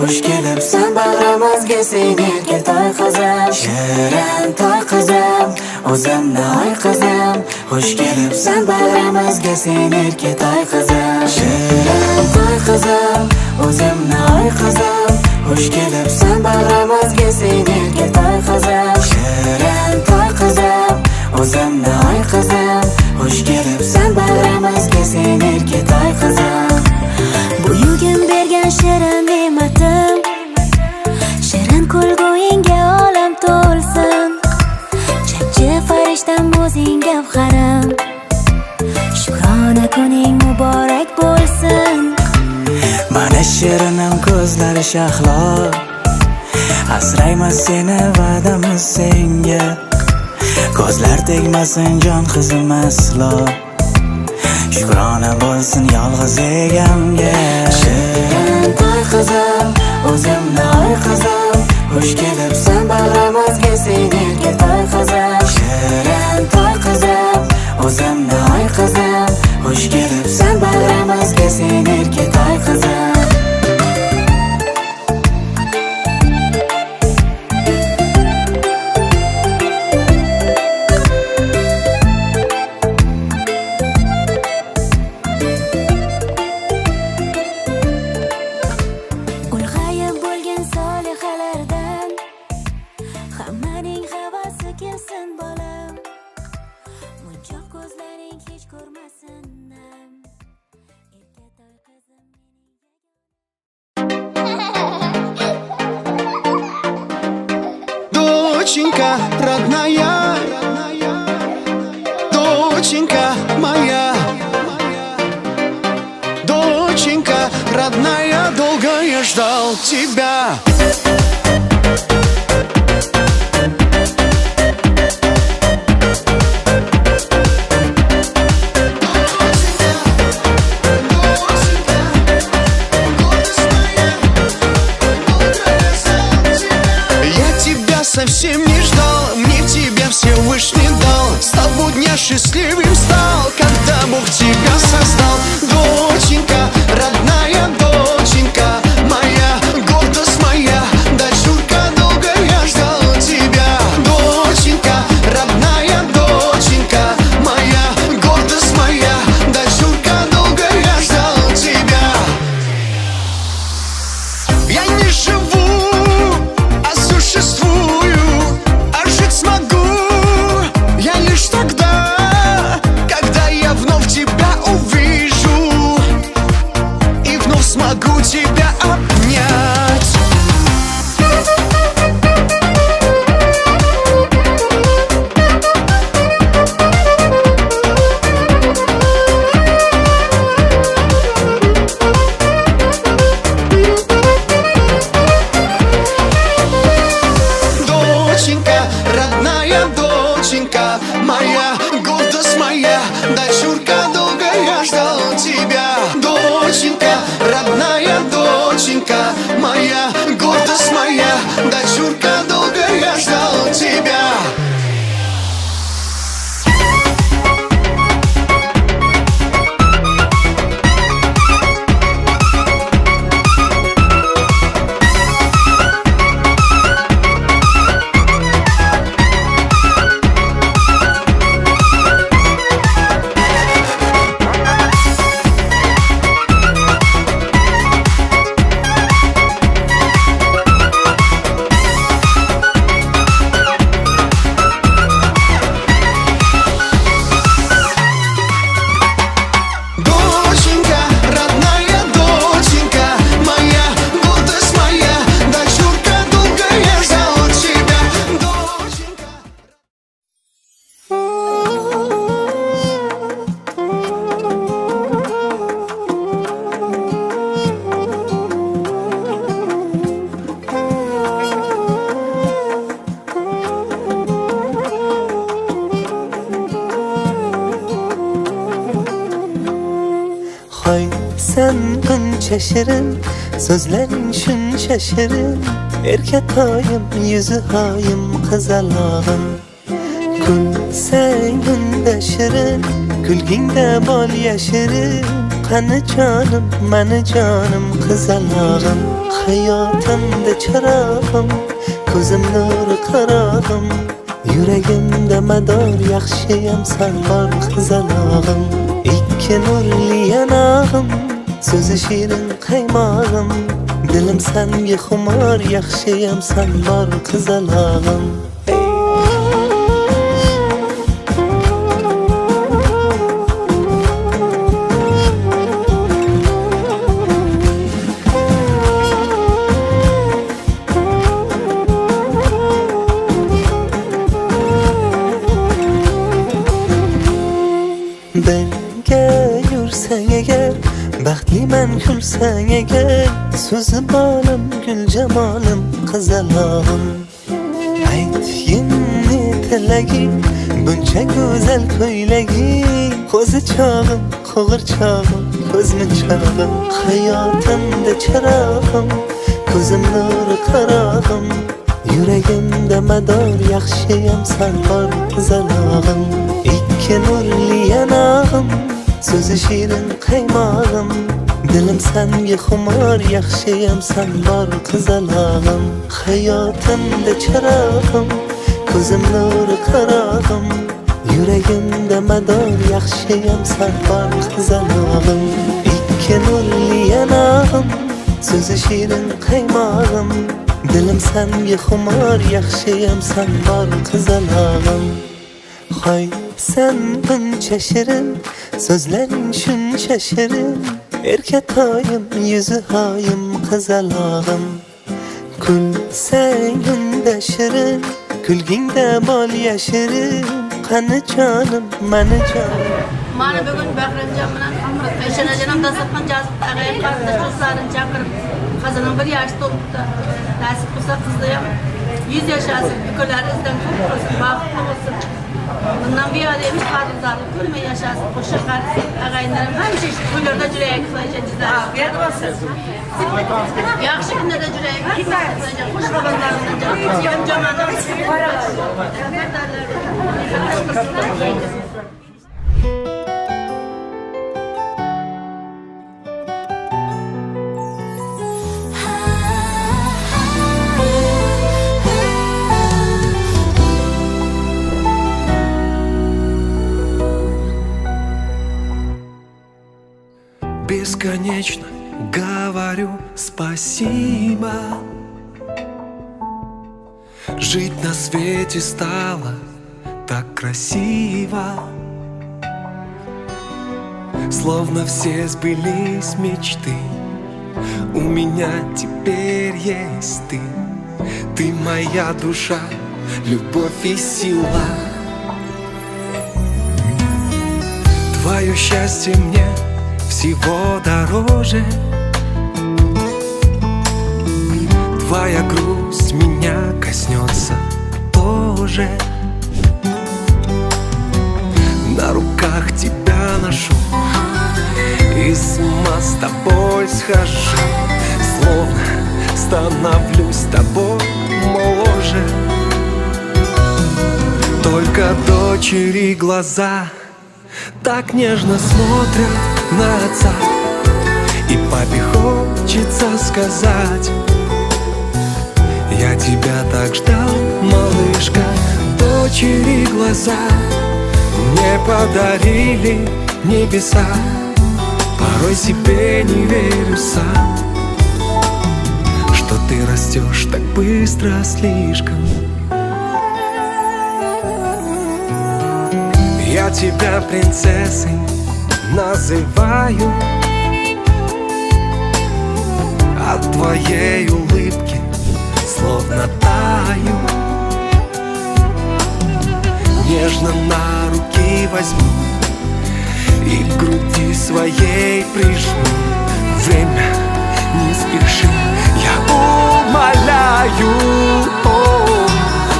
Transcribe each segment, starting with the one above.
Xush kelibsan bag'rimizga sen erka toy qizim. Shirin toy qizim, o'zimni oy qizim. Xush kelibsan bag'rimizga sen erka toy qizim. Shirin toy qizim, o'zimni oy qizim. Xush kelibsan bag'rimizga sen erka toy qizim. Shirin toy qizim, o'zimni oy qizim. Xush kelibsan bag'rimizga sen erka toy qizim. Buyugim bergan shirin ne'matim, shirin kulguyingga olam to'lsin. Chapchi farishtam o'zing gavharim, shukrona kuning muborak bo'lsin. Mana shirinim ko'zlari shahlo, asrayman seni va'damiz senga. Ko'zlar tegmasin jon qizim aslo, shukrona bo'lsin yolg'iz egamga. Shirin toy qizim, o'zimni oy qizim. Xush kelibsan bag'rimizga sen erka toy qizim. Shirin toy qizim, o'zimni oy qizim. Xush kelibsan bag'rimizga sen erka toy qizim. Доченька родная, доченька моя, доченька родная, долго я ждал тебя. Совсем не ждал, мне тебя Всевышний дал. С того дня счастливым стал, когда Бог тебя создал. Доченька, родная доченька моя, гордость моя, дочурка, долго я ждал тебя. Доченька, родная доченька моя, гордость моя, дочурка, долго я ждал тебя. Я не живу, а существую, а жить смогу я лишь тогда, когда я вновь тебя увижу и вновь смогу тебя обнять. Доченька, родная доченька моя, гордость моя, дочурка, долго я ждал тебя. Доченька, родная доченька моя, гордость моя, дочурка, долго я ждал тебя. Sen buncha shirin, so'zlaring shuncha shirin, erkatoyim, yuzi hoyim, qizalog'im. Kulsang unda shirin, kulgingda bol yashirin, Qani jonim, mani jonim qizalog'im. Hayotimda chirog'im, ko'zim nuri qarog'im. Yuragimda mador, yaxshiyam san bor qizalog'im. Ikki nurli yanog'im, so'zi shirin qaymog'im. Dilim sanga xumor, yaxshiyam san bor qizalog'im. Birga yursang agar, baxtliman kulsang agar. So'zi bolim, gul jamolim, qizalog'im. Aytgin ne tilaging, buncha go'zal ko'ylaging. Qo'zichog'im, qo'g'irchog'im, ko'zmunchog'im. Hayotimda chirog'im, ko'zim nuri qarog'im. Yuragimda mador, yaxshiyam san bor qizalog'im. Ikki nurli yanog'im, so'zi shirin qaymog'im. Dilim sanga xumor, yaxshiyam san bor qizalog'im. Hayotimda chirog'im, ko'zim nuri qarog'im. Yuragimda mador, yaxshiyam san bor qizalog'im. Ikki nurli yanog'im, so'zi shirin qaymog'im. Dilim sanga xumor, yaxshiyam san bor qizalog'im. Hoy sen buncha shirin, so'zlaring shuncha shirin. Erkatoyim, yuzi hoyim, qizalog'im. Kulsang unda shirin, kulgingda bol yashirin. Qani jonim, mani jonim. Mana bugun Bahramjon bilan Ayshonajon dasturxon yozib, ag'ayim qarindosh do'stlarini chaqirib, qizining 1 yoshi to'libdi. Nasib qilsa qizni ham 100 yashasin, ukalari izdan ko'p bo'lsin, baxtli bo'lsin. Bundan buyoq emish qarzdorlik ko'rmay yashasin, qo'sha qarisin, ag'ayinlarim hamisha shu to'ylarda jurayik qilayjan. Afiyat olsun. Yaxshi kunlarda jurayik qilayjan, xush xabarlarimdan jamoadan. Бесконечно говорю спасибо. Жить на свете стало так красиво, словно все сбылись мечты. У меня теперь есть ты. Ты моя душа, любовь и сила. Твое счастье мне всего дороже. Твоя грусть меня коснется тоже. На руках тебя ношу и с ума с тобой схожу. Словно становлюсь с тобой моложе. Только дочери глаза так нежно смотрят на отца, и папе хочется сказать: я тебя так ждал, малышка. Дочери глаза мне подарили небеса. Порой себе не верю сам, что ты растешь так быстро слишком. Я тебя принцессой называю, от твоей улыбки словно таю. Нежно на руки возьму и к груди своей прижму. Время, не спеши, я умоляю.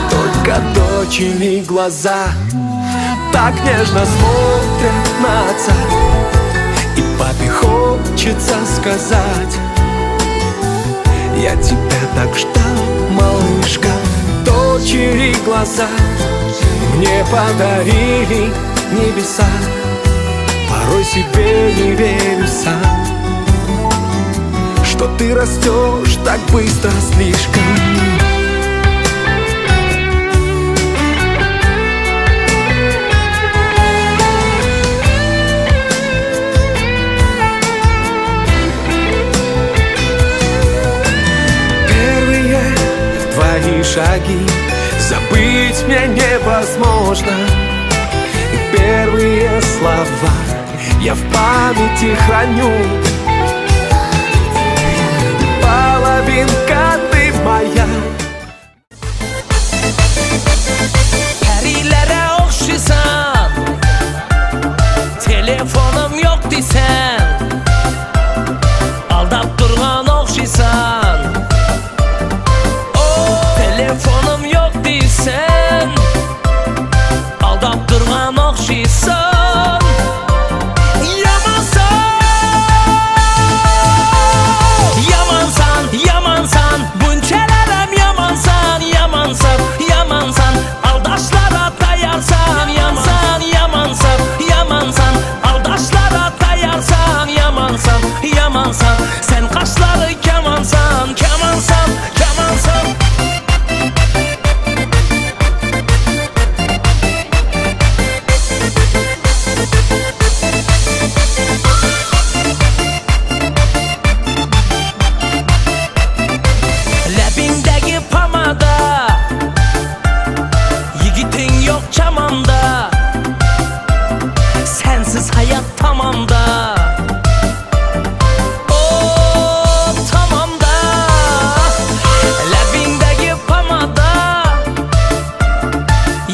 Только дочери глаза так нежно смотрят на отца, и папе хочется сказать: я тебя так ждал, малышка. Дочери глаза мне подарили небеса. Порой себе не верю сам, что ты растешь так быстро слишком. Первые твои шаги забыть мне невозможно, и первые слова я в памяти храню. Половинка ты моя. Perilere o'xshaysan, telefonim yo'q desan, aldab turgan o'xshaysan. Telefonim yo'q desan, aldab turgan o'xshaysan. Yamansan, yamansan, yamansan, bunchalar ham yamansan, yamansan, yamansan, aldashlara tayyorsan, yamansan, yamansan, yamansan, aldashlara tayyorsan, yamansan, yamansan, sen qashlari kamonsan, kamonsan, kamonsan. Labingdagi pomada, yigiting yo'q chamamda, sensiz hayot tamomda. O tamomda. Labingdagi pomada,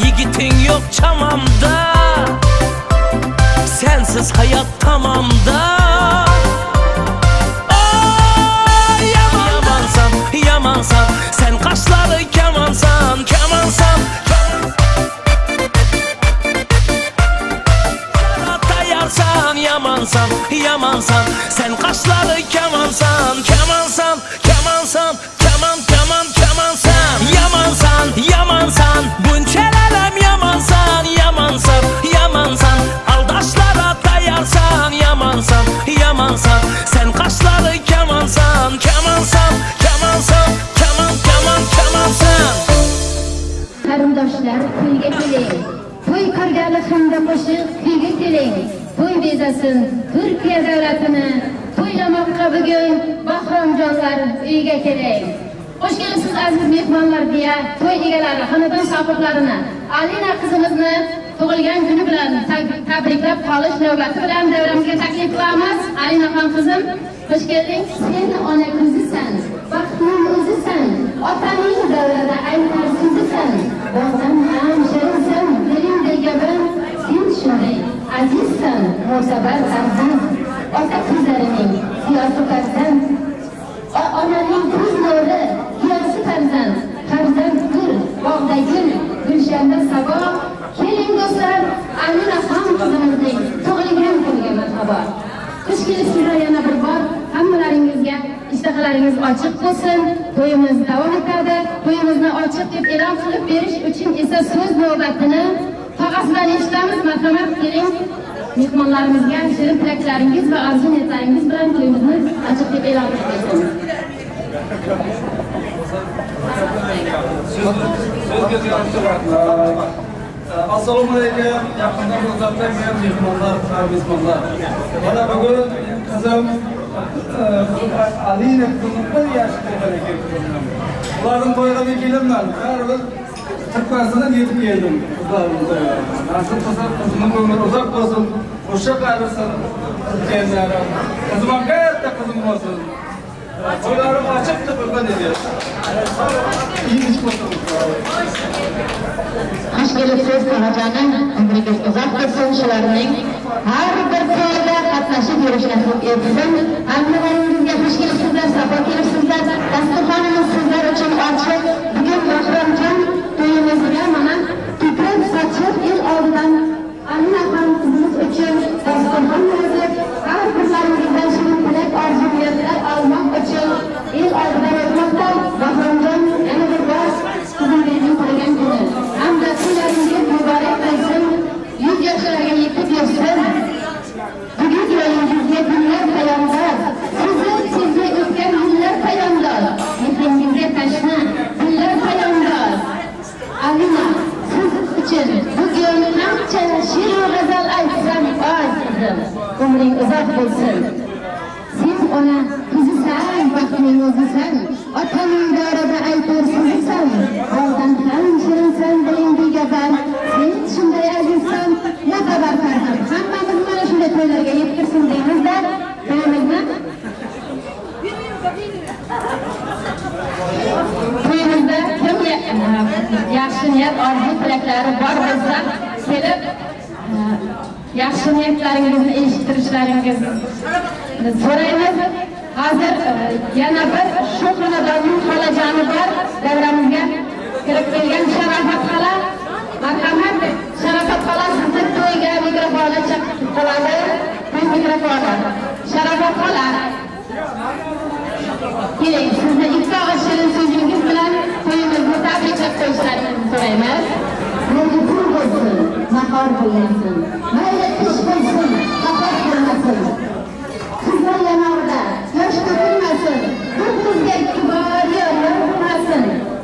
yigiting yo'q chamamda, sensiz hayot tamomda. Yamansan, sen qaşları kamansan, kamansan. Tayarsan, yamansan, yamansan, sen qaşları kamansan, kamansan, kamansan, kaman, kaman, kamansan. Yamansan, yamansan, bunchalar ham yamansan, yamansan, yamansan, aldashlara tayyorsan, yamansan, yamansan, sen qaşları kamansan, kamansan, kamansan, kaman, kaman, kamansan. Qarindoshlar to'yga keling, to'y ko'rgali hamda qo'shiq kuyga keling, to'y bezasin Turkiya davlatini, to'ylamoqqa bugun Bahromjonlar uyga keling. Xush kelibsiz aziz mehmonlar deya to'y egalari, xonadon sohiblarini Alina qizimizni tug'ilgan kuni bilan tabriklab qolish navbati bilan davramizga taklif qilamiz. Alina xon qizim, xush kelding. Sen ona ko'zisan, baxtning o'zisan, otaning davrida aytar so'zisan, boldan ham shirinsan, dilingda gapim, sen shunday azizsan, mo'tabar farzand, ota ko'zlarining ziyosi farzand, onaning ko'z nuri ziyosi farzand, farzand gul, bog'da gul, gulshanda sabo. Keling do'stlar, Alina xon qizimizning tug'ilgan kuniga marhabo. Xush kelibsizlar yana bir bor. Hammalaringizga ishtahalaringiz ochiq bo'lsin. To'yimiz davom etadi. To'yimizni ochiq deb e'lon qilib berish uchun esa so'z navbatini tog'asidan eshitamiz. Marhamat, keling mehmonlarimizga shirin tilaklaringiz va orzu niyatlaringiz bilan to'yimizni ochiq deb e'lon qilib bersin. Assalomu alaykum, yaqindan uzakdan gelen mehmonlar, mezbonlar. Mana bugun qizim Alina qizimning 1 yoshi to'lgan ekan. Ularning to'yiga men kelibman. Baribir Turkmanistondan yetib keldim qizlarimning to'yiga. Nasib qilsa qizimning umri uzoq bo'lsin, qo'shiq ayrilsin kelinlarim. Qizim ham katta qizim bo'lsin. To'ylarim ochiq deb bilgan edi. Xush kelibsiz tog'ajonim, umringiz uzoq bo'lsin, shularning har bir to'yida qatnashib yurish nasib etsin. Hammalaringizga xush kelibsizlar, safo kelibsizlar. Dasturxonimiz sizlar uchun ochiq. Bugun Bahromjon to'yimizga mana ko'proq sochib el oldidan Alina xon qizimiz uchun dasturxon yozib, har birlaringizdan shirin tilak orzu niyatlar olmoq uchun el oldidan o'tmoqda. Bahromjon yana bir bor qizingizning tug'ilgan kuni hamda to'ylaringiz muborak bo'lsin, 100 yoshlarga yetib yursin. Bugun Umring uzoq bo'lsin. Sen ona qizisan, baxtning o'zisan, otaning dorida aytar so'zisan, oldan ham shirinsan, diling begazar. Sen shunday azizsan, mo'tabar farzand. Hammamiz mana shunday to'ylarga yettirsin deymizda, to'yimizni. To'yimizda kim yaxshi niyat, orzu tilaklari bor bo'lsa, kelib yaxshi niyatlaringizni eshittirishlaringizni so'raymiz. Hozir yana bir shu xonadonning xolajoni bor, davramizga kirib kelgan Sharofat xola. Marhamat, Sharofat xola, sizni to'yga mikrofonni chaqib qoladi. To'y mikrofoni. Sharofat xola, keling, sizni ikki og'iz shirin so'zingiz bilan to'yimizni tabriklab qo'yishlaringizni so'raymiz. Mayli pul bo'lsin, bahor bo'lmasin. Mayli qish bo'lsin, bahor bo'lmasin. Qizlar yanog'ida yosh to'kilmasin. Bir qizga ikki bor yor bo'lmasin.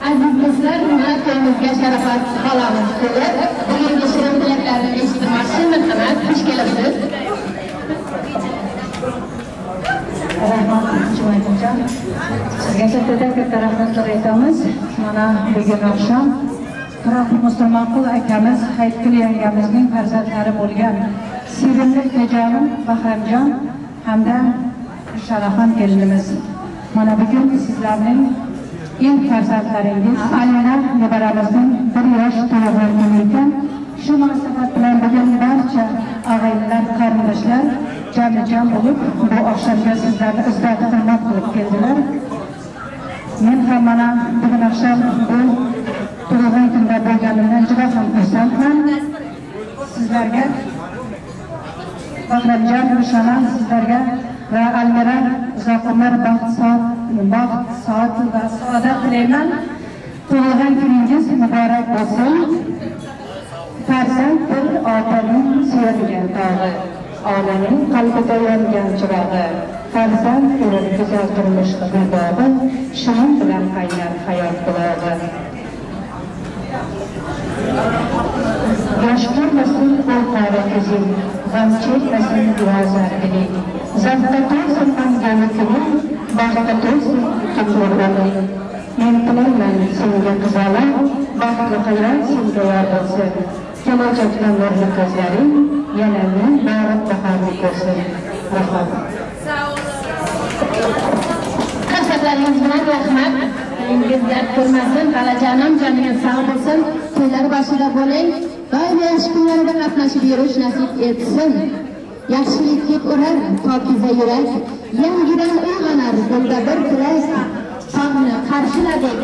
Aziz do'stlar, mana to'yimizga Sharofat xolamiz kelib, bugungi shirin tilaklarni eshittirmoqchi. Marhamat, xush kelibsiz. Rahmat Jumaydinjon. Sizga kattadan-katta rahmatlar aytamiz. Mana bugun oqshom Turoq Musulmonqul akamiz, Hayitgul yangamizning farzandlari bo'lgan sevimli ukajonim Bahramjon hamda Sharaxon kelinimiz. Mana bugun sizlarning ilk farzandlaringiz Alina nevaramizning 1 yosh tug'ilgan kuni ekan. Shu munosabat bilan bugun barcha og'aynilar, qarindoshlar jami-jam bo'lib bu oqshomga sizlarni izzat hurmat qilib keldilar. Men ham mana bugun oqshom bu tug'ilgan kunda bo'lganimdan juda ham xursandman. Sizlarga Bahramjon, Rushana, sizlarga va Almira uzoq umr, baxt, soat va saodat tilayman. Tug'ilgan kuningiz muborak bo'lsin. Farzand bir otaning suyadigan tog'i, onaning qalbida yongan chirog'i. Farzand bir go'zal turmush guldog'i, shuning bilan qaynar hayot bulog'i. Yosh ko'rmasin o'lqora ko'zing, g'am chekmasin yozar diling. Zavqda to'lsin mangani kuning, baxtda to'lsin butun umring. Men tilayman senga qizaloq, baxtli hayot senga yor bo'lsin. Kelajakda nurli ko'zlaring yana ming bor bahorni ko'rsin. Rahmat. Qarsaklarınız bilan rahmat. Dilingiz dard ko'rmasin, xolajonim, joningiz sog' bo'lsin. To'ylar boshida bo'ling. Doimo yaxshi kunlarda qatnashib yurish nasib etsin. Yaxshilik kep urar pokiza yurak, yangidan uyg'onar dilda bir tilak. Tongni qarshiladik,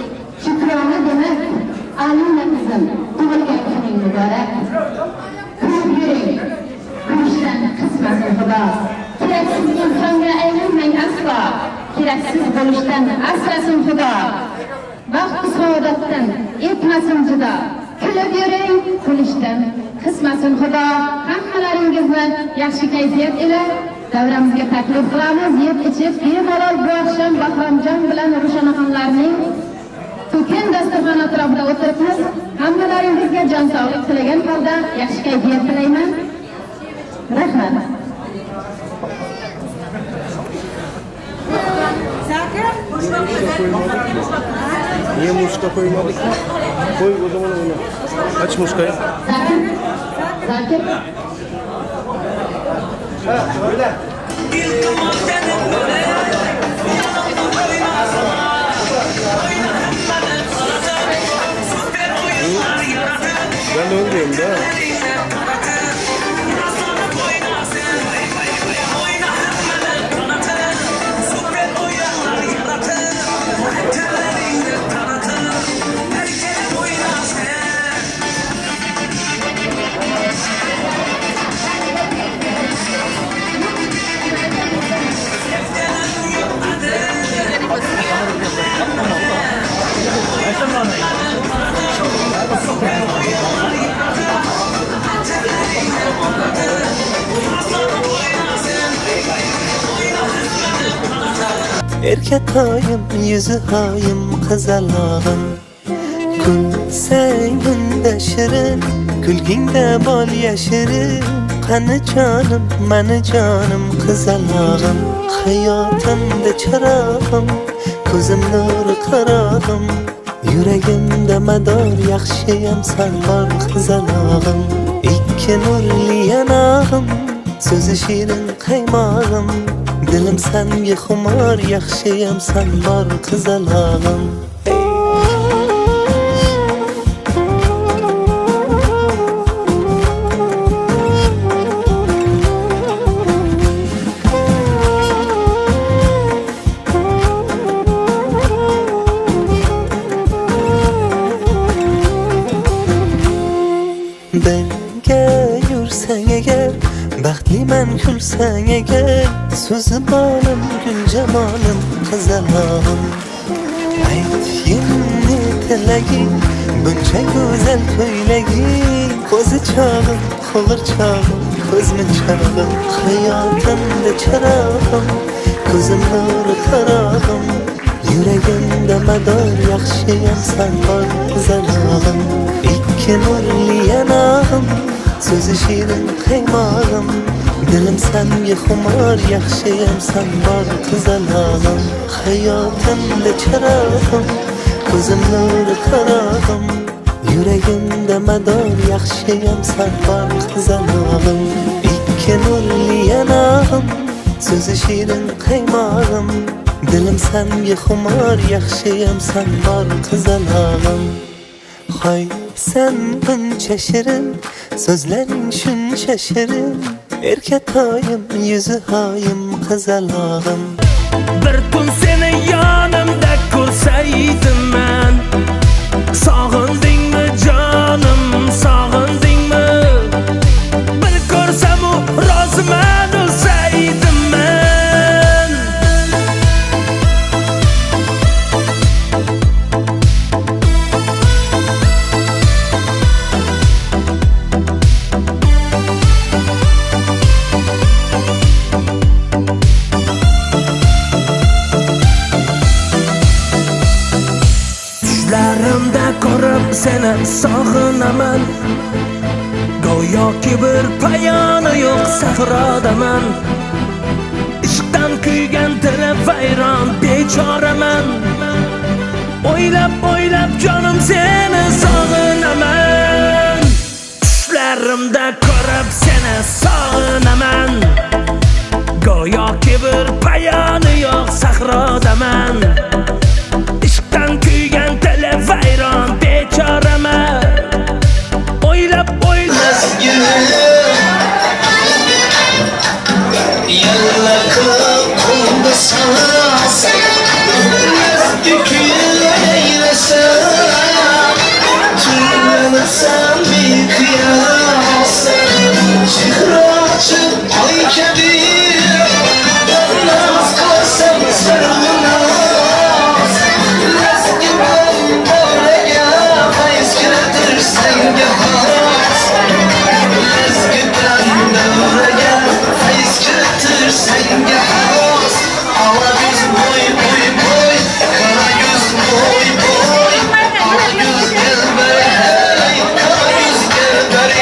shukrona demak. Alina qizim, tug'ilgan kuning muborak. Kulib yuring, kulishdan qismasin Xudo. Keraksiz insonga aylanmang aslo. Keraksiz bo'lishdan asrasin Xudo. Baxt saodatdan etmasin judo. Kulib yuring, kulishdan qismasin Xudo. Hammalaringizni yaxshi kayfiyat ila davramizga taklif qilamiz. Yeb ichib bemalol bu oqshom Bahramjon bilan Rushanaxonlarning to'kin dasturxon atrofida o'tiribmiz. Hammalaringizga jon sog'lik tilagan holda yaxshi kayfiyat tilayman. Rahmat. Niye muska koymadık? Koy o zaman onu. Aç muskayı. Zakir. Zakir. Ha, öyle. Ben de onu diyorum da. Erkatoyim, yuzi oyim, qizalog'im. Kulsang bunda shirin, kulgingda bol yashirin. Qani jonim, mani jonim, qizalog'im, hayotimda chirog'im, ko'zim nuri qarog'im, yuragimda mador, yaxshiyam san bor qizalog'im. Ikki nurli yanog'im, so'zi shirin qaymog'im, dilim sanga xumor, yaxshiyam san bor qizalog'im. Birga yursang agar, baxtliman kulsang agar, so'zi bolim, gul jamolim, qizalog'im. Aytgin ne tilaging, buncha go'zal ko'ylaging, qo'zichog'im, qo'g'irchog'im, ko'zmunchog'im, hayotimda chirog'im, ko'zim nuri qarog'im, yuragimda mador, yaxshiyam san bor qizalog'im. Ikki nurli yanog'im, so'zi shirin qaymog'im, dilim sanga xumor, yaxshiyam san bor qizalog'im. Hayotimda chirog'im, ko'zim nuri qarog'im, yuragimda mador, yaxshiyam san bor qizalog'im. Ikki nurli yanog'im, so'zi shirin qaymog'im, dilim sanga xumor, yaxshiyam san bor qizalog'im. Hoy sen buncha shirin, so'zlaring shuncha shirin, erkatoyim, yuzi hoyim, qizalog'im. Bir kun seni yonimda ko'rsaydim man, sog'indingmi jonim, sog'indingmi? Bir ko'rsam u roziman o'lsaydim man. Tushlarimda ko'rib seni sog'inaman, go'yoki bir payoni yo'q sahrodaman. Ishqdan kuygan dilim vayron bechoraman, o'ylab o'ylab jonim seni sog'inaman. Tushlarimda ko'rib seni sog'inaman, go'yoki bir payoni yo'q sahrodaman. Ishqdan kuygan dilim vayron bechoraman, o'ylab o'ylab Yalla qilib qo'lda sanasa, kuylasa, tunlanasan beqiyos, chehrochi oy kabi, noz qilasan sarvinoz, lazgidan davraga fayz kiritir senga xos, lazgidan davraga fayz kiritir senga xos. Ola yuz bo'y bo'y bo'y, qora yuz bo'y bo'y, ola yuz dilbar hey, qora yuz dilbar.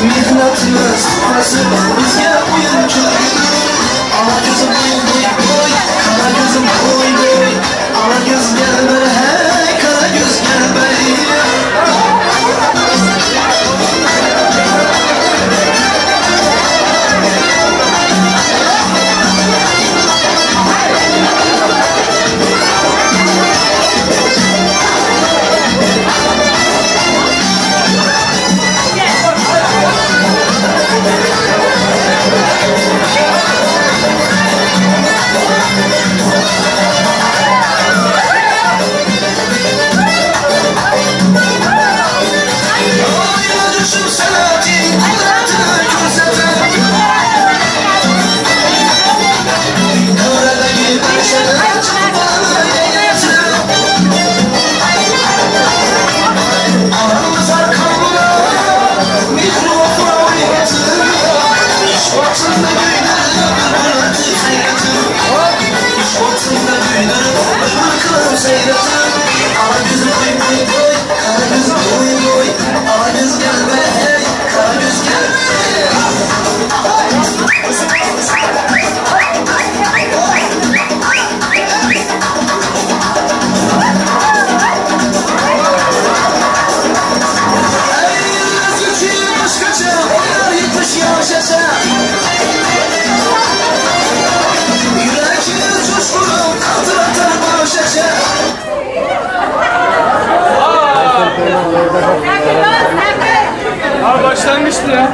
Mehnatimiz qurasi bizga o'yin kulgudir. Ola ko'zim bo'y bo'y bo'y, qora ko'zim bo'y bo'y, ola ko'zga bir hey, qora ko'zga bir. Yeah. Daha başlangıçtı ya.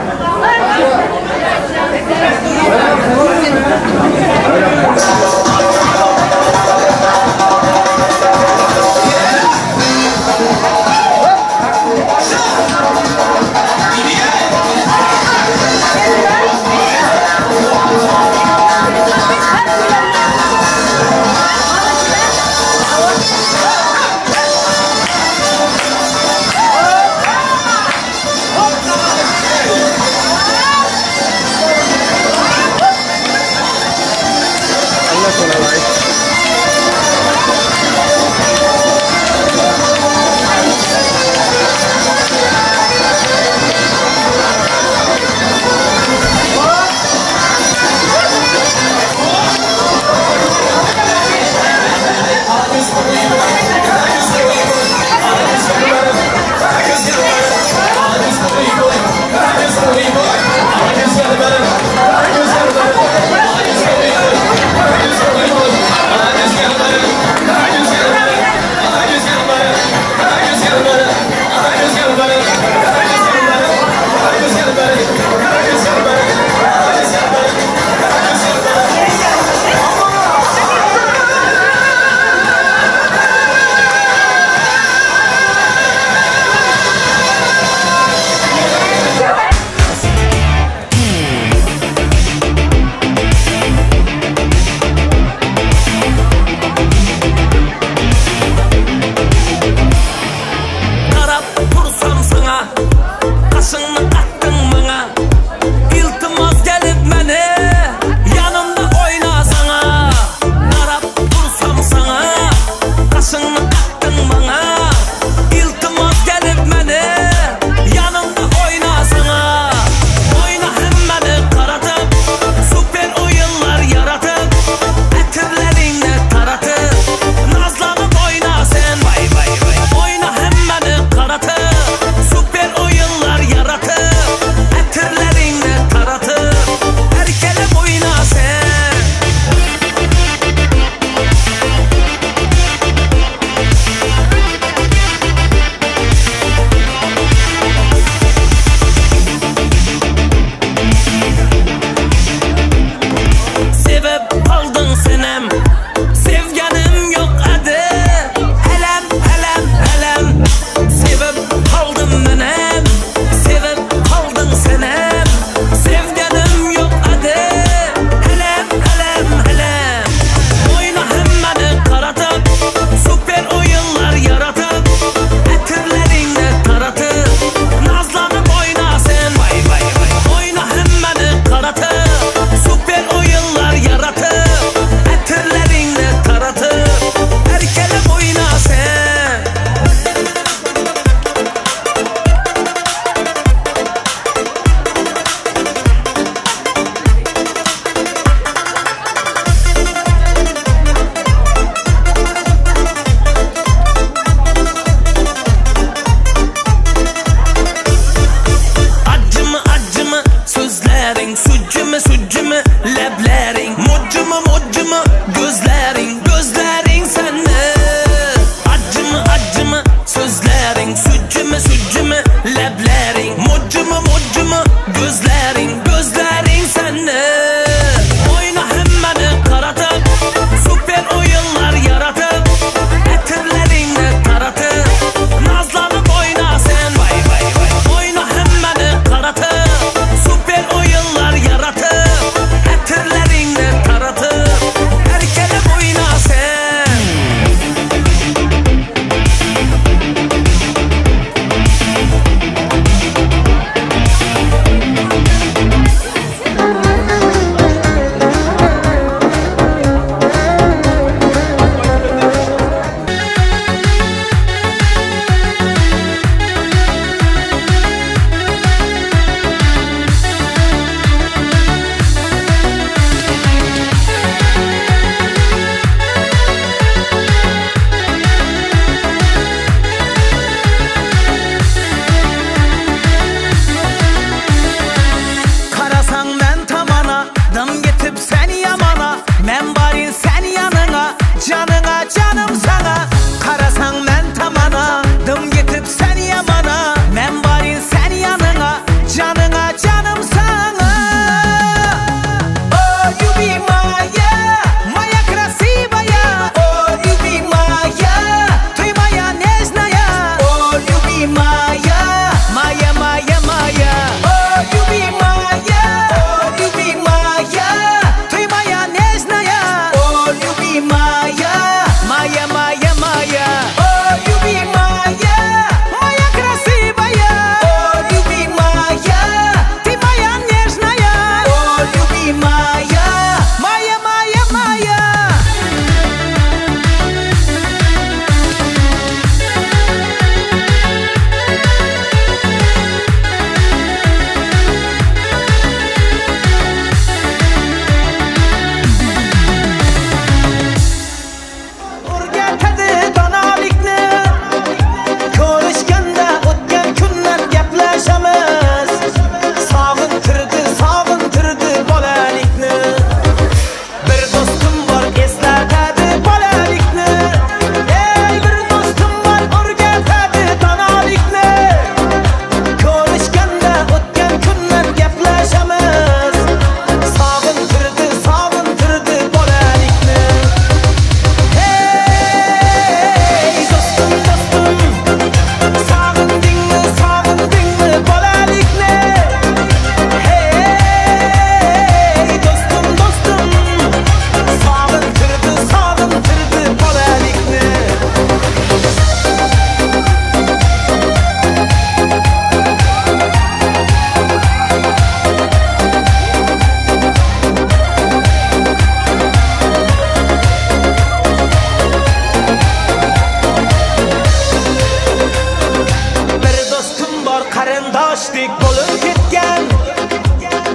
Qarindoshdek bo'lib ketgan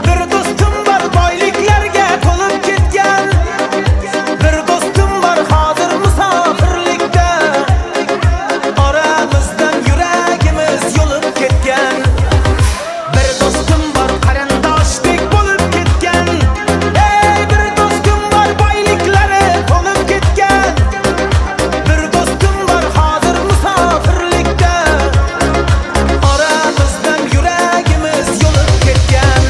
bir do'stim bor, boyliklarga to'lib ketgan bir do'stim bor, hozir musofirlikda, oramizdan yuragimiz yo'lib ketgan. Bir do'stim bor, qarindoshdek bo'lib ketgan, ey bir do'stim bor, boyliklari to'lib ketgan bir do'stim bor, hozir musofirlikda, oramizdan yuragimiz yo'lib ketgan.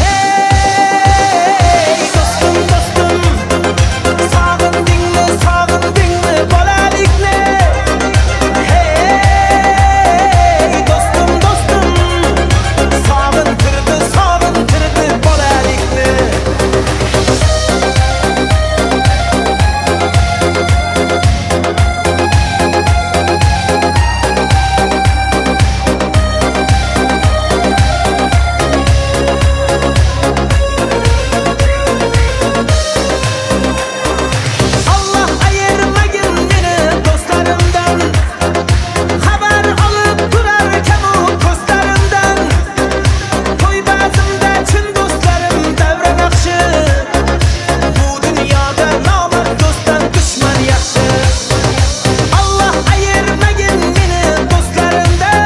Hey do'stim, do'stim, sog'indingmi, sog'indingmi bolalikni? Hey do'stim, do'stim, sog'intirdi, sog'intirdi bolalikni. Alloh ayirmagin meni do'stlarimdan, xabar olib turar kamu ko'zlarimdan. To'y bazmda chin do'stlarim davra naqshi, bu dunyoda nomard do'stdan dushman yaxshi. Alloh ayirmagin meni do'stlarimdan,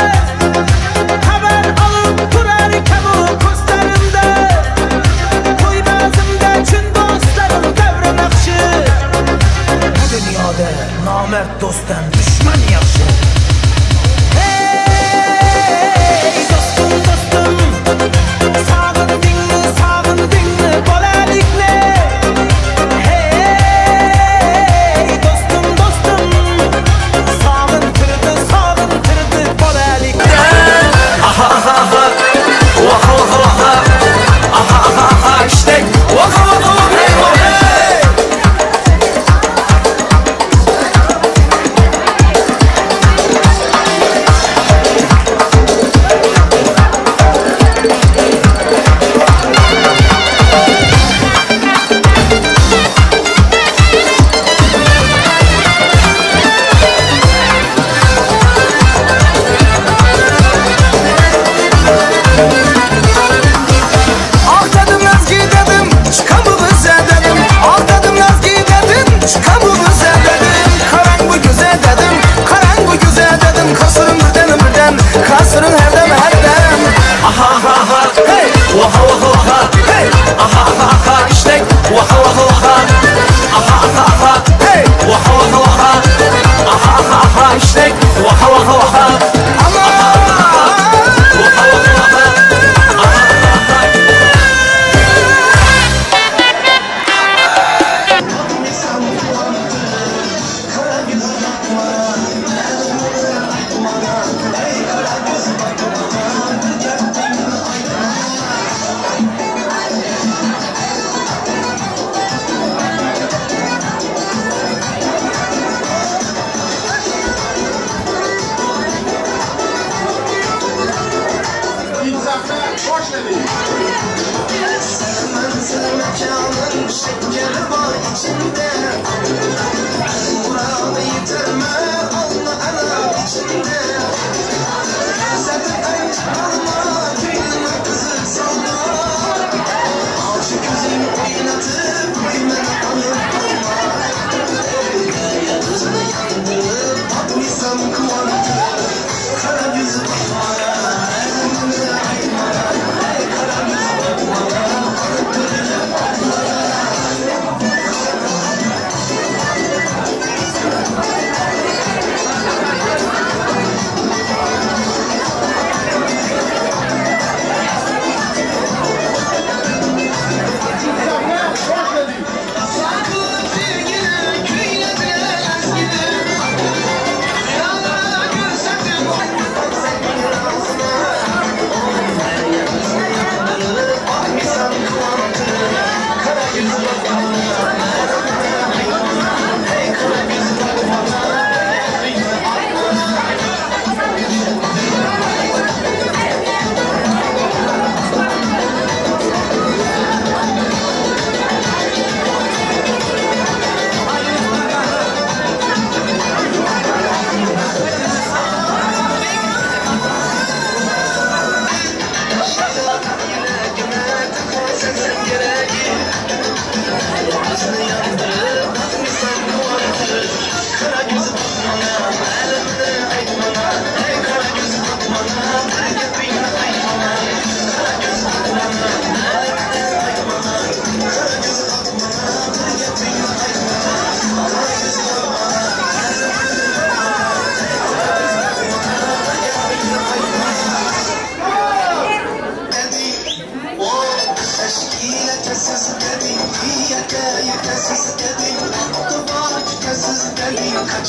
xabar olib turar kamu ko'zlarimdan. To'y bazmda chin do'stlarim davra naqshi, bu dunyoda nomard do'stdan dushman yaxshi. Hey do'stim, do'stim, sog'indingmi, sog'indingmi bolalikni? Hey do'stim, do'stim, sog'intirdi, sog'intirdi bolalikni. Aha aha aha, vaha vaha vaha, aha aha aha, işte vaha vaha vaha, hey vaha. Ah dedim Nazgi dedim, çıkan bu bize dedim. Ah dedim Nazgi dedim, çıkan bu bize dedim. Karan bu güze dedim, karan bu güze dedim. Kasırın birden birden, kasırın her dem her dem. Aha aha aha, hey, vaha vaha vaha, hey, aha aha aha, işte vaha vaha vaha, aha aha aha, hey, vaha vaha vaha, aha aha aha, işte vaha vaha vaha.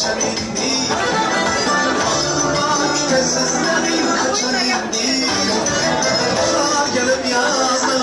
Kaçan indi. Kütesiz kaçan indi. Bahar gelip yazdı,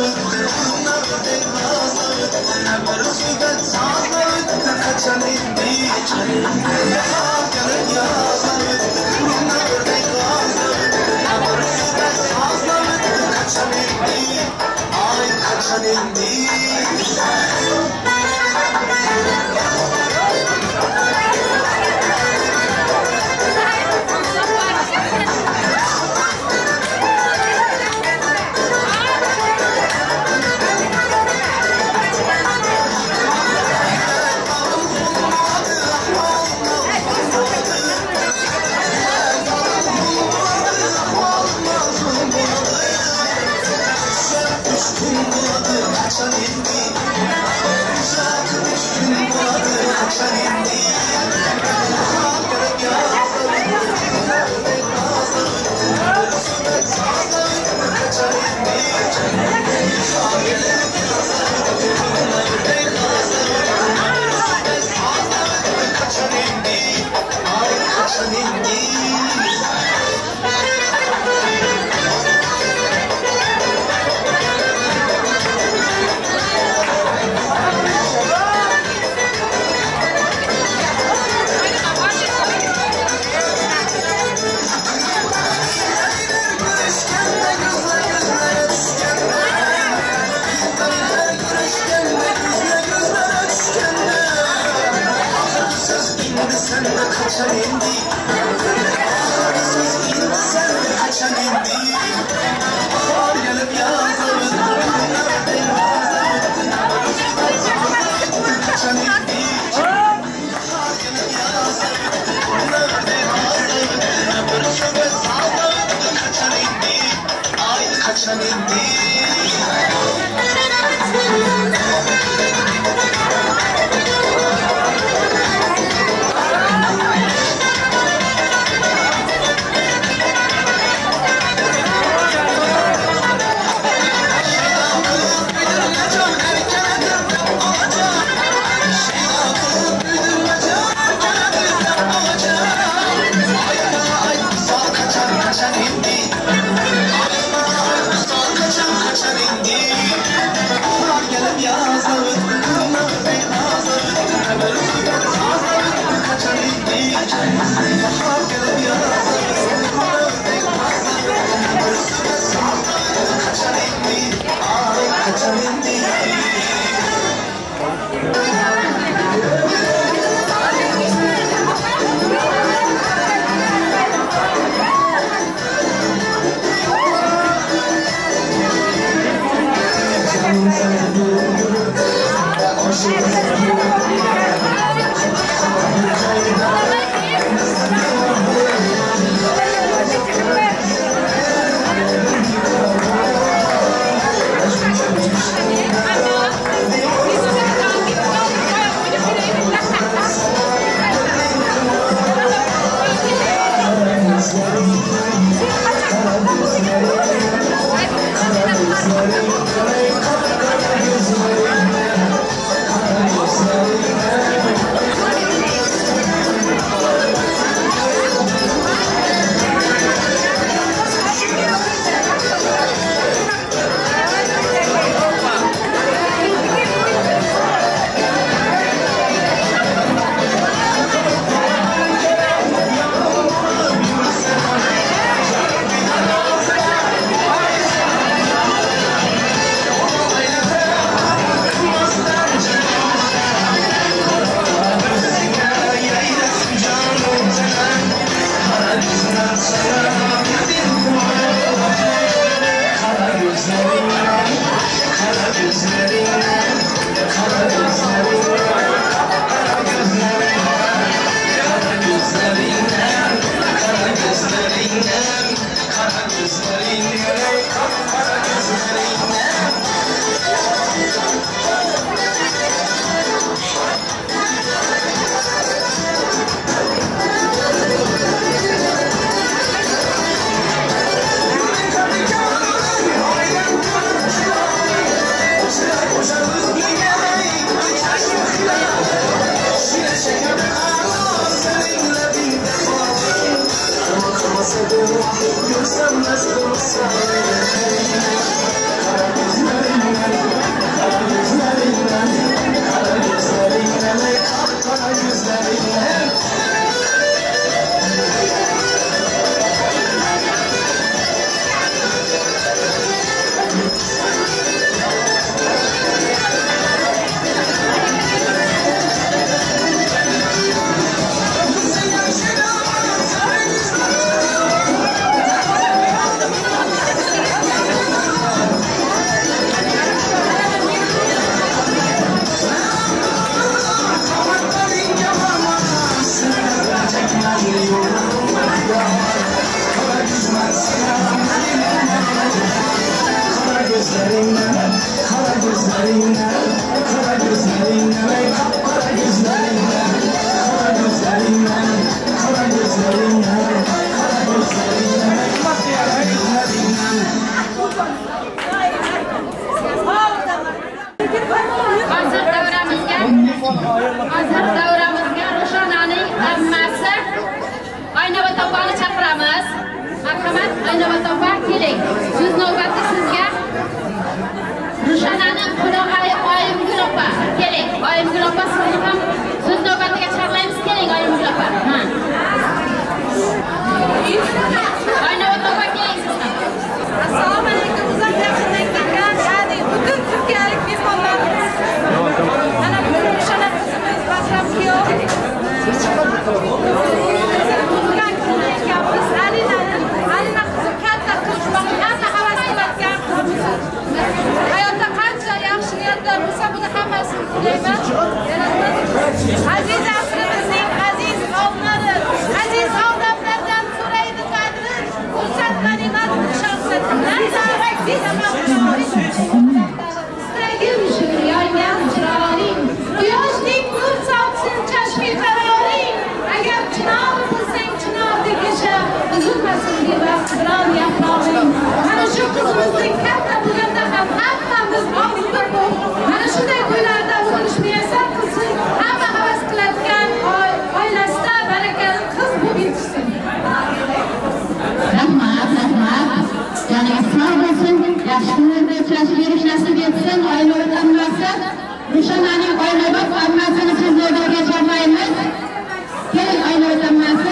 bunlar nazlı. Ne bir suda sazlı, kaçan indi. Bahar gelip yazdı, bunlar nazlı. Ne bir suda sazlı, kaçan indi. Ay kaçan indi. Hozir davramizga Rushonaning ammasi Oynobod opani chaqiramiz. Marhamat, Oynobod opa, keling. So'z navbati sizga. Rushonaning qulog'i Oyimgul opa, keling. Oyimgul opa, sizni ham so'z navbatiga chaqiramiz. Keling, Oyimgul opa. Ha. Oynobod opa, keling siz ham. Assalomu alaykum, uzoq yaqindan kelgan, ya'ni butun turkiyalik mehmonlarimiz. Mana bugun Rushona qizimiz Bahrom kuyov tug'ilgan kunida ekanmiz. Alina qizim katta qiz, hamma havas qilayotgan qizimiz. Hayotda qancha yaxshi niyatlar bo'lsa, buni hammasini tilayman. Aziz asrimizning aziz ovlari, aziz odamlardan so'raydi qadrin, fursat g'animat nishonsin. Istagim shu yoygan chiroying, Quyoshdek nur sochsin chashmi qaroring. Agar chinor bo'lsang chinordek yasha, uzilmasin bevaqt biror yaprog'ing. Mana shu qizimizning katta bo'lganda ham hammamiz og'iz bir bo'lib, mana shunday to'ylarda o'tirish muyassar qilsin. Hamma havas qiladigan oilasida barakali qiz bo'lib yetishsin. Rahmat, rahmat. Joningiz sog' bo'lsin, yaxshi kunlarda uchrashib yurish nasib etsin. Oynobod ammasi, Rushonaning Oynobod ammasini so'z navbatiga chorlaymiz. Keling, Oynobod ammasi.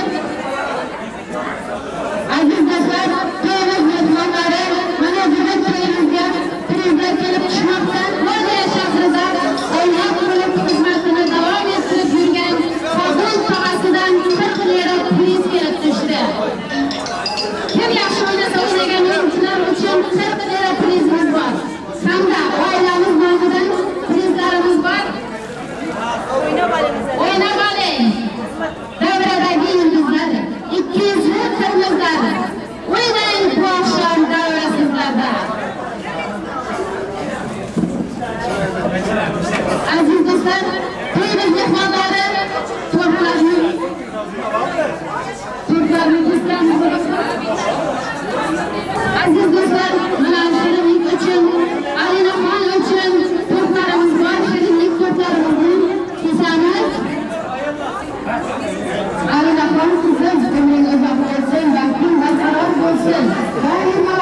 Aziz do'stlar, to'yimiz mehmonlari, mana bugun to'yimizga prizlar kelib tushmoqda. Mo'yla shahrida oila qurib xizmatini davom ettirib yurgan Fozil tog'asidan 40 lira priz kelib tushdi. Kim yaxshi o'ynasa o'ynagan o'yinchilar uchun 40 lira prizimiz bor. Hamda oilamiz nomidan prizlarimiz bor. O'ynab oling. Davradagi yulduzlar, 200 qirmizlar. O'ynang bu oqshom davra sizlarda. Aziz do'stlar, to'yimiz mehmonlari, tortlarni kesamiz. Aziz do'stlar, mana shirinlik uchun, Alinaxon uchun tortlarimiz bor. Shirinlik tortlarimizni kesamiz. Alinaxon qizim, umring uzoq bo'lsin, baxting barqaror bo'lsin. Doimo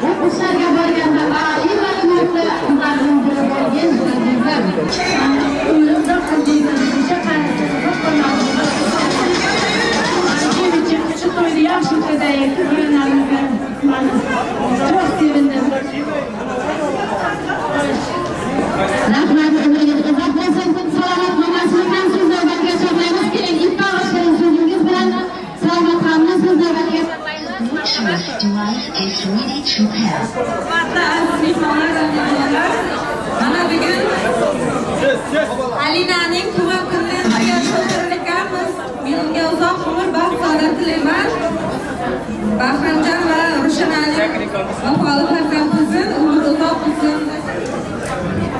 o'qishlarga borganda oliy ma'lumotli qizlarning biri bo'lgin, azizim. Umrimda qildingiz, shu to'yni yaxshi o'tkazaylik, kelganlarimizga çok sevindim. Rahmat, umringiz uzoq bo'lsin. Salomat mamasini ham so'z navbatiga chorlaymiz. Keling, ippog' shirin so'zingiz bilan Salomat xonimni so'z navbatiga chorlaymiz. Hurmatli aziz mehmonlar va mehmonlar, mana bugun Alinaning tug'ilgan kunini birga o'tirar ekanmiz. Men unga uzoq umr, baxt, saodat tilayman. Bahramjon va Rushonaning vafoli farzand qilsin, umri uzoq bo'lsin.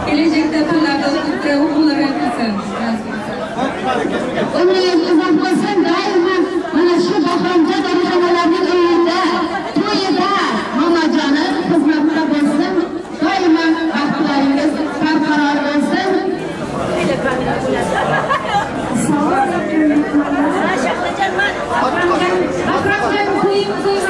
Kelajakda to'ylarda o'tirib o'g'illar qilsin. Umringiz uzoq bo'lsin, doimo mana shu Bahromjon va Rushonalarning uyida, to'yida momajoni xizmatda bo'lsin. Doimo baxtlaringiz barqaror bo'lsin. Bahramjon to'yim to'yim.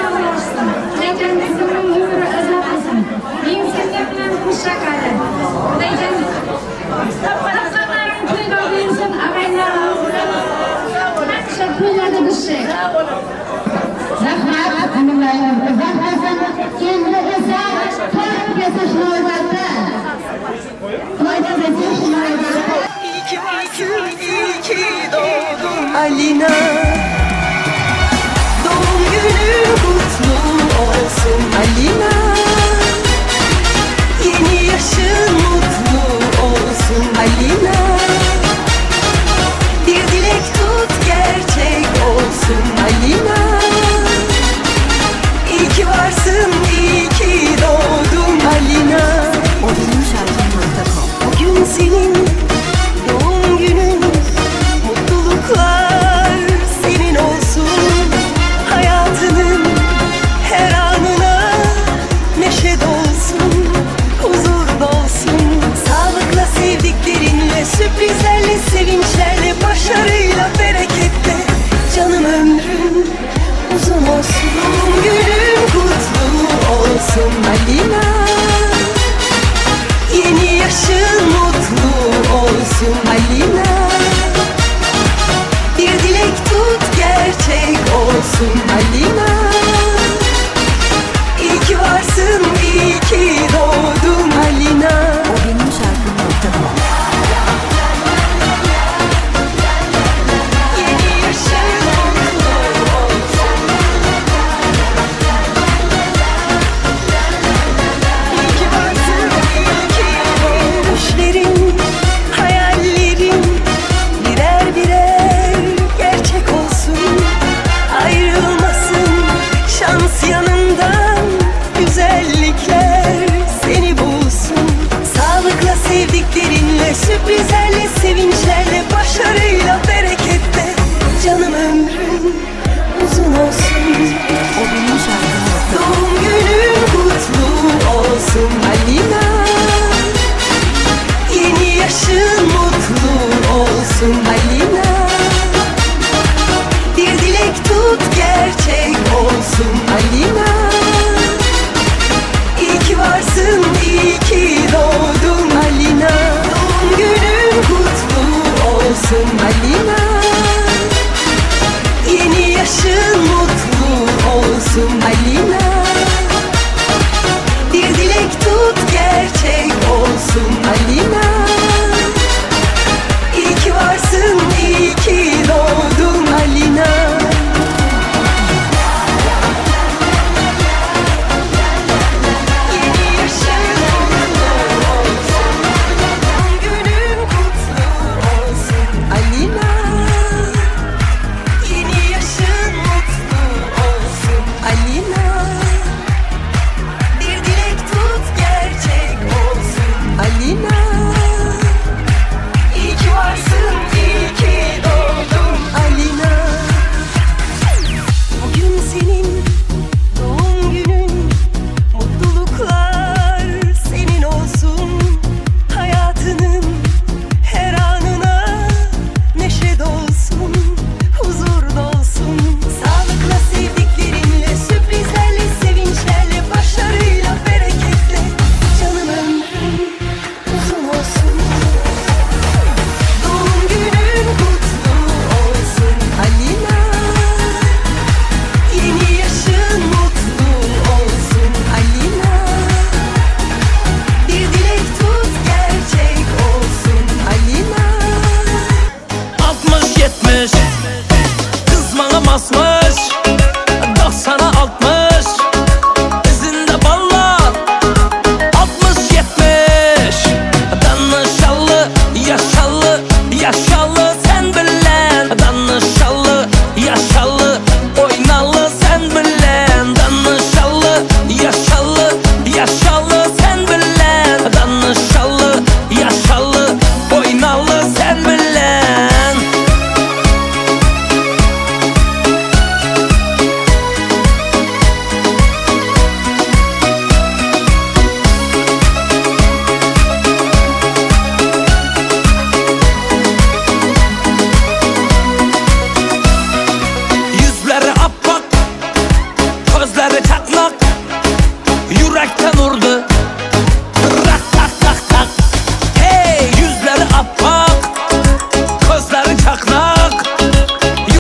Alina. Doğum günün kutlu olsun Alina. Yeni yaşın mutlu olsun Alina. Bir dilek tut gerçek olsun Alina. İyi ki varsın, iyi ki doğdun Alina. Obenimşarkım.com. Bugün senin doğum günün, mutluluklar senin olsun. Hayatının her anına neşe dolsun, huzur dolsun. Sağlıkla, sevdiklerinle, sürprizlerle, sevinçlerle, başarıyla, bereketle canım ömrün uzun olsun. Doğum günün kutlu olsun Alina. Yeni yaşın mutlu olsun Alina. Bir dilek tut gerçek olsun Alina. İyi ki varsın, iyi ki doğdun Alina. Obenimşarkım.com. Yeni yaşın mutlu olsun. İyi ki varsın, iyi ki doğdun. Düşlerin, hayallerin birer birer gerçek olsun. Ayrılmasın şans yanından, güzellikler seni bulsun. Sağlıkla, sevdiklerinle, sürprizlerle, sevinçlerle, başarıyla, bereketle canım ömrün uzun olsun. Obenimşarkım.com. Doğum günün kutlu olsun Alina. Yeni yaşın mutlu olsun Alina. Bir dilek tut gerçek olsun Alina. İyi ki varsın, iyi ki doğdun Alina. Doğum günün kutlu olsun Alina.